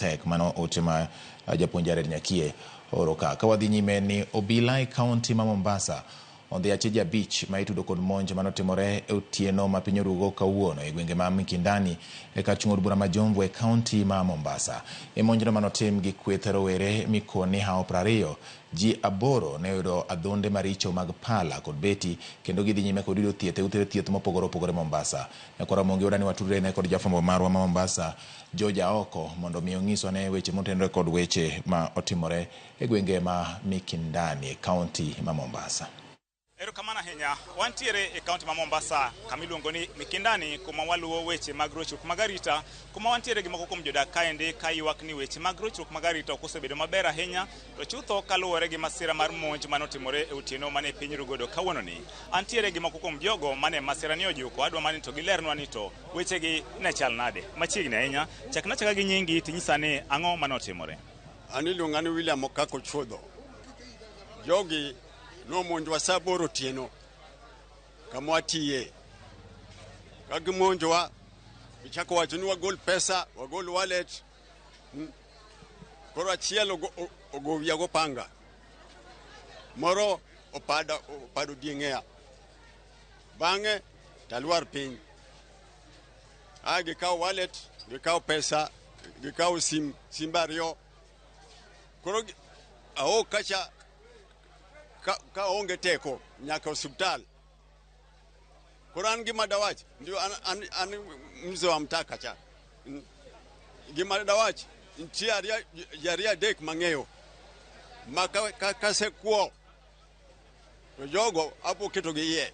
Tek mano ote ma japuonj Jared Nyakie oro ka. Ka wadhi nyime ni obila e kaunti ma Mombasa ondhi achije abich ma itudo kod monj manotimore e otieno ma piny orugo kawuono e gwenge ma Mikindani e kar chung' od bura ma Jomvu e kaunti ma Mombasa. E monjno manotim gi kweth rowere mikoni hawo 20, ji aboro ne oyudo adhonde maricho mag pala kod beti kendo gidhi nyime kod yudo thieth e ute thieth mopogore opogore Mombasa. Nyakwar Ramogi oda ni watudre ne kod jafwambo marwa ma Mombasa George Aoko mondo mi onyiswa ne weche motenore kod weche ma otimore e gwenge ma Mikindani e kaunti ma Mombasa. Erokamano ahinya. Wantiere e kaunti ma Mombasa kama iluongo ni Mikindani kuma waluwo weche mag rochruok mag arita kuma wantiere gi moko kuom jodak kaendi ka ywak ni weche mag rochruok mag arita ok osebedo maber ahinya to chutho kaluwore gi masira mar monj manotimore e otieno mane piny rugodo kawuononi. Antiere gi moko kuom jogo mane masira ni ojuko adwa mani to gilernwa ni to wechegi ne chal nade. Machiegni ahinya, chakna achaka gi nyingi tinyisa ni ang'o mane otimore. An iluonga ni William Okako Chuodho. Jogi nomonjowa saa aboro otieno kama watiye. Ka gimonjowa, gichako wacho ni wagol pesa, wagol wallet. Koro achiel ogo wiya gopanga. Moro opado dieng'eya. Bang'e talwar piny. A gikawo wallet, gikawo pesa, gikawo sim, simbe ariyo. Koro aok kacha ka onge teko nyaka osiptal. Koro an gima dawach, ndio an mzee wa mtaa kacha. Gima dawach, nitie ji ariyo adek mang'eyo ma kasekuo to jogo apo keto gi iye.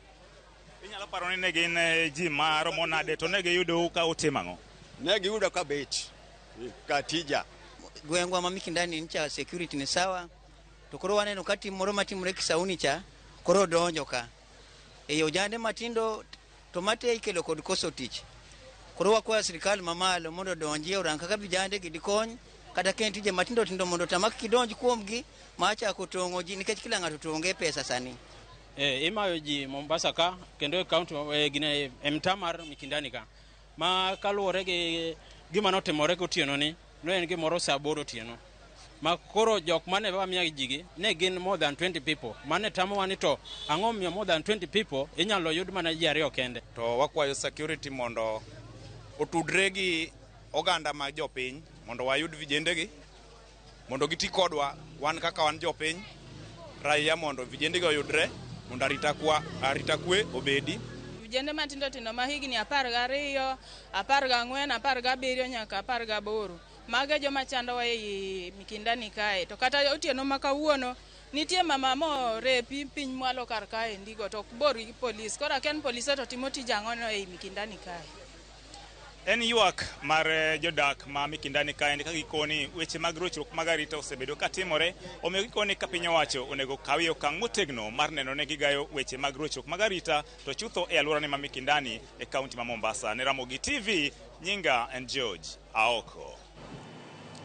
Inyalo paro ni ne gin ji maromo nade to ne giyudou ka utimo ang'o? Ne giyudo ka bet ka tija. Gwengwa ma Mikindani ncha security ni sawa, to koro waneno ka tim moro matimore Kisauni cha koro donjo ka. E ojande matindo to mate ikelo kod koso tich. Koro wakwayo sirikal mamalo mondo odonjie orang kaka vijande gi dikony kata ka en tije matindo tindo mondo tamak kidonj kuomgi ma chako tong'o ji nikech kila ng'ato to onge pesa sani. Imayo ji Mombasa ka kendo e kaunti gine e mtaa mar Mikindani ka ma kaluwore gi gima notimore gotieno ni ne en gimoro saa aboro otieno ma koro jok mane wamiya jigi ne gin more than 20 people mane tamowa ni to ang'o miyo more than 20 people inyalo yud mana ji ariyo kende. To wakwayo security mondo otudre gi oganda mag jopiny mondo wayud vijendegi mondo giti kodwa wan kaka wan jopiny raia mondo vijendegi oyudre mondo arita kwe obedi. Vijende matindo tindo ma higni 12, 14, 17 nyaka 18. Mago e joma chandowa ei Mikindani kae. To kata otieno ma kawuono nitie mama morepi piny mwalo kar kae ndigo to ok bor gi polis. Koro akia ni polise to timo tij ang'o ei Mikindani kae. En ywak mar jodak ma Mikindani kaendi ka gikoni weche mag rochruok mag arita osebedo ka timore, omiyo gikoni ka piny owacho onego kawie okang' motegno mar neno ne gigayo weche mag rochruok mag arita to chutho e alworane ma Mikindani e kaunti ma Mombasa. Ne Ramogi TV, nyinga en George Aoko.